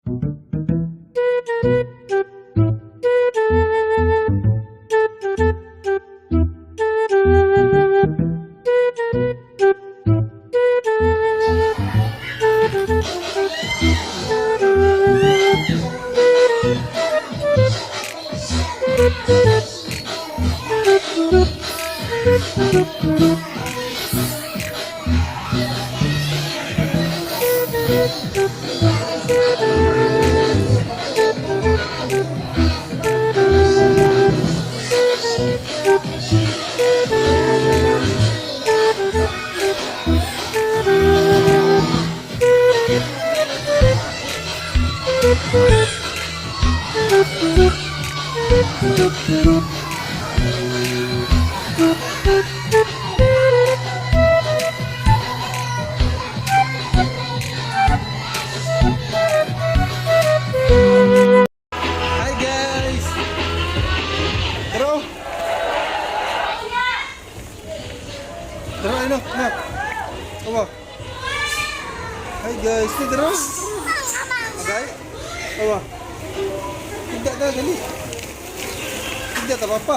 Hi guys! Tara! Tara, ano? Anak! Awa! Hi guys! Ni tara! Agay! Awa! Tigda ta, dali! Tigda ta, papa!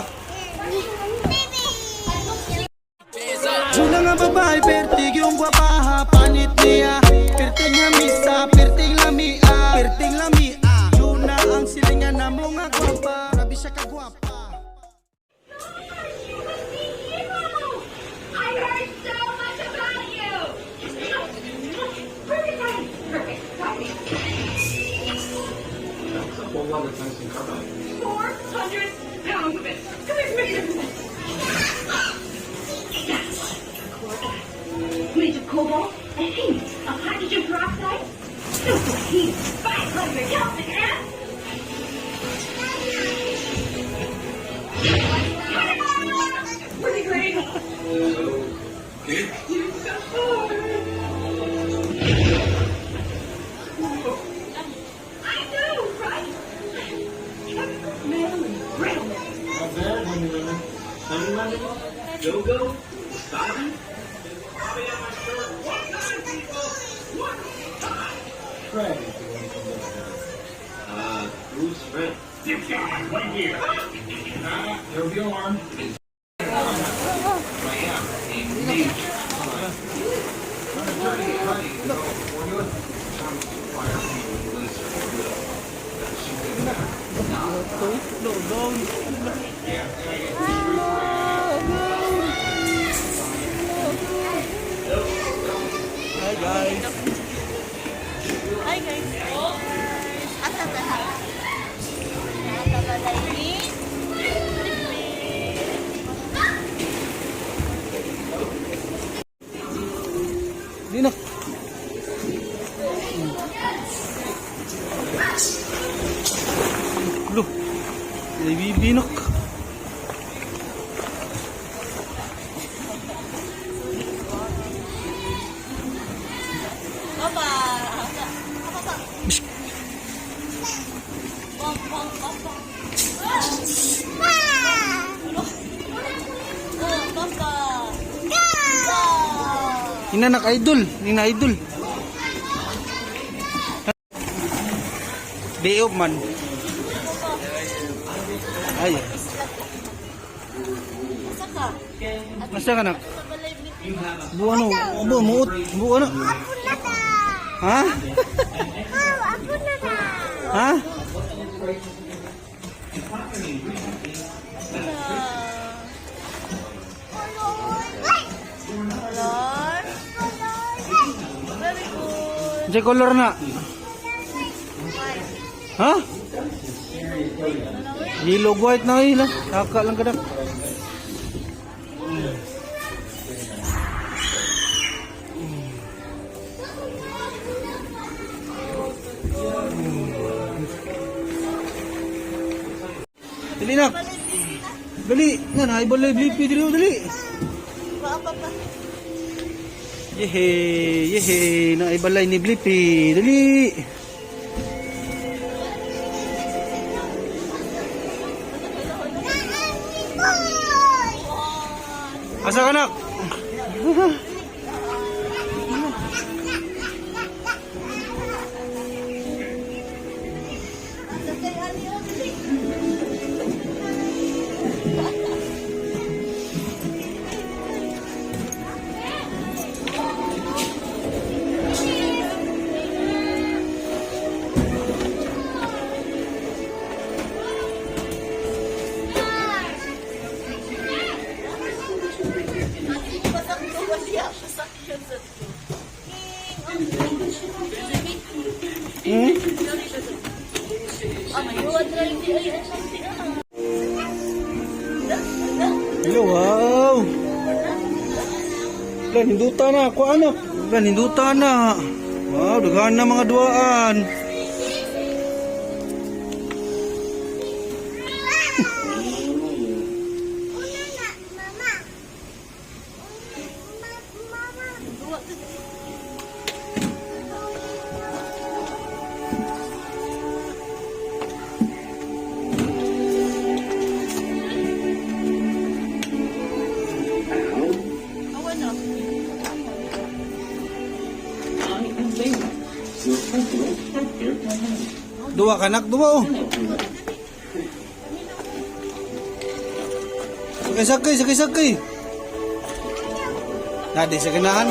Una nga babae, pertig yung gwapaha. Panit niya, perting hamisa, perting lamia, perting lamia. Yuna ang silingan na mo nga gwapa. Grabe siya kagwapa. I heard so much about you. Perfect timing. Perfect timing. 400 pounds of it. Come here, come here, come here. That's core gas. Made of cobalt, a hint of hydrogen peroxide, superheated 500 Kelvin and pretty great. You're so cool. I know, right? Madeline Brown. Not bad, honey lemon. Honey lemon? Go-go? Wasabi? Fred is the one who comes up with it. Who's Fred? Right here. There'll be alarm. I am a major crime. Dirty Honey developed a formula determined to fire a lizard will. That she did not. No, down! Yeah, and I get three for Hi guys! Hi guys. Asa ta ha? Asa ba ni? Di na! Lo! Ay, bibinok! Papa. Papa. Bong bong bong bong. Oh, papa. Go. Ina nak idol, nina idol. Day off man. Ay, Asa ka? Asa ka nak? Sa balay ni Buwan ano, bu muot, buwan ano? Ha? Ha? Color. Very good. Unsay color na? Ha? Yellow white na ila. Saka lang kadak. Dali na. Dali. Na na ibalay blipi dili oh, dali. Papa pa. Yehe, yehe, na ibalay ni Blippi. Dali. Asa ka nak? Hmm? Ah, may huwag na rin ay, ay, ah. Hello, wow. Lan, hinduta na. Ako anak. Lan, hinduta na. Wow, daghan na mga duaan. Awa na. Duwa kanak, duwa oh. Sakay, sakay, sakay, sakay. Nadi sa ganahan.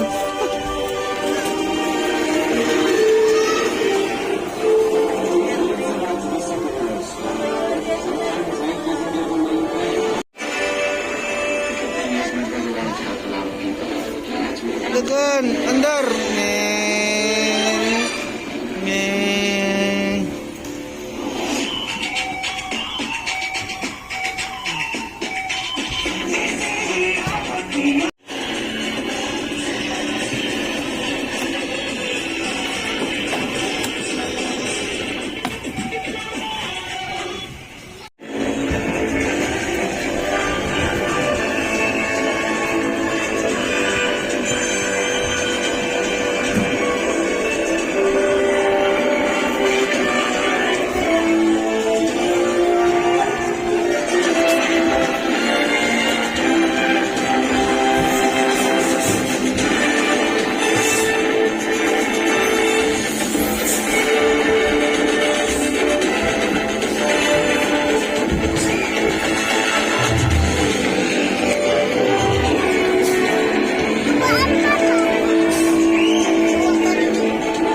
Dagan, andar. Ngeng. Ngeng.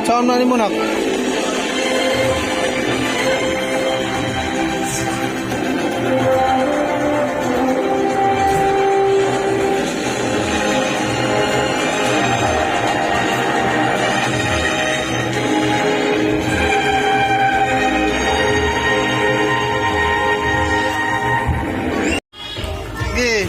Saan na ni mo nak? Sige.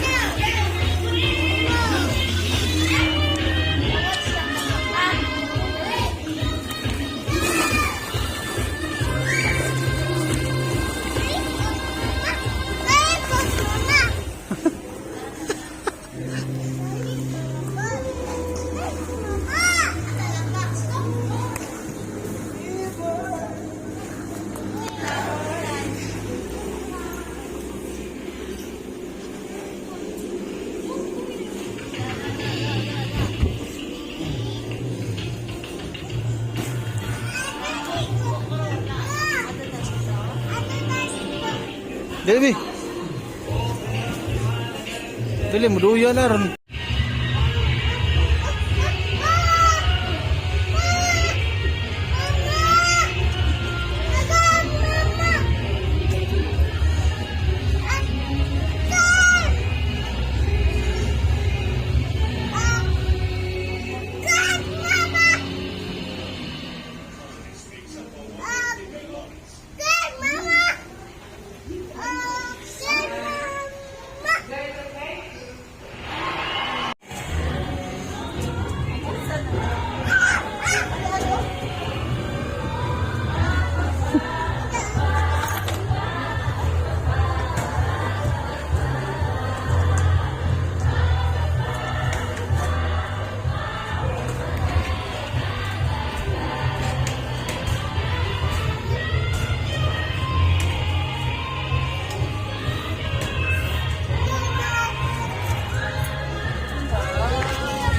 Dili, bi. Dili, muduya na ron.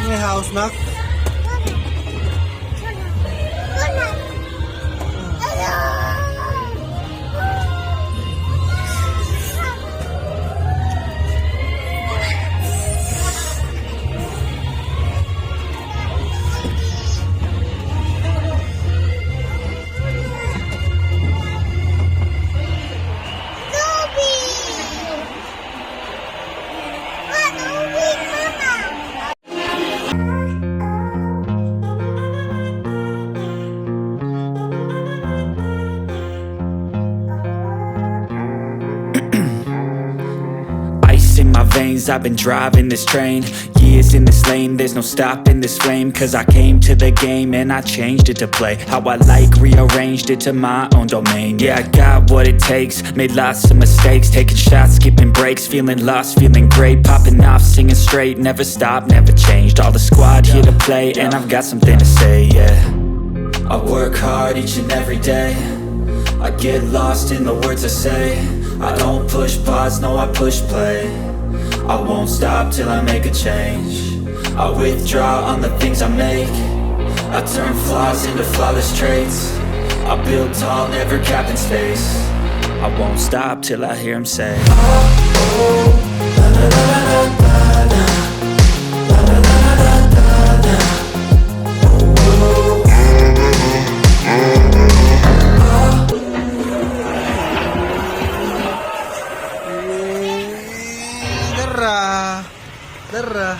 May house nak. veins. I've been driving this train. Years in this lane, there's no stopping this flame. 'Cause I came to the game and I changed it to play how I like, rearranged it to my own domain. Yeah, I got what it takes, made lots of mistakes, taking shots, skipping breaks, feeling lost, feeling great, popping off, singing straight, never stopped, never changed. All the squad here to play, and I've got something to say, yeah. I work hard each and every day. I get lost in the words I say. I don't push pause, no, I push play. I won't stop till I make a change. I withdraw on the things I make. I turn flaws into flawless traits. I build tall, never capped in space. I won't stop till I hear him say. Dara. Dara.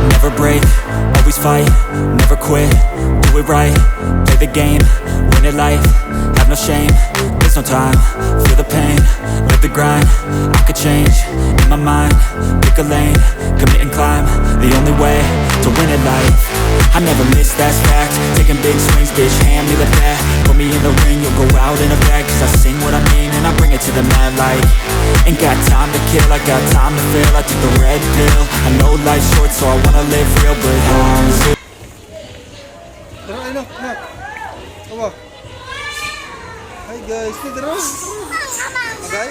Never break, always fight, never quit, do it right, play the game, win it life, have no shame, there's no time, feel the pain, live the grind, I could change, in my mind, pick a lane, commit and climb, the only way to win it life. I never miss, that's fact. Taking big swings, bitch, hand me the bat. Put me in the ring, you'll go out in a bag. 'Cause I sing what I mean and I bring it to the mad light. Ain't got time to kill, I got time to feel. I took the red pill, I know life's short, so I wanna live real. But how's it Tara, ano, anak. Awa. Hi guys, tara. Agay.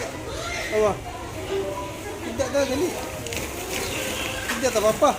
Awa. Tigda ta, dali. Tigda ta, papa.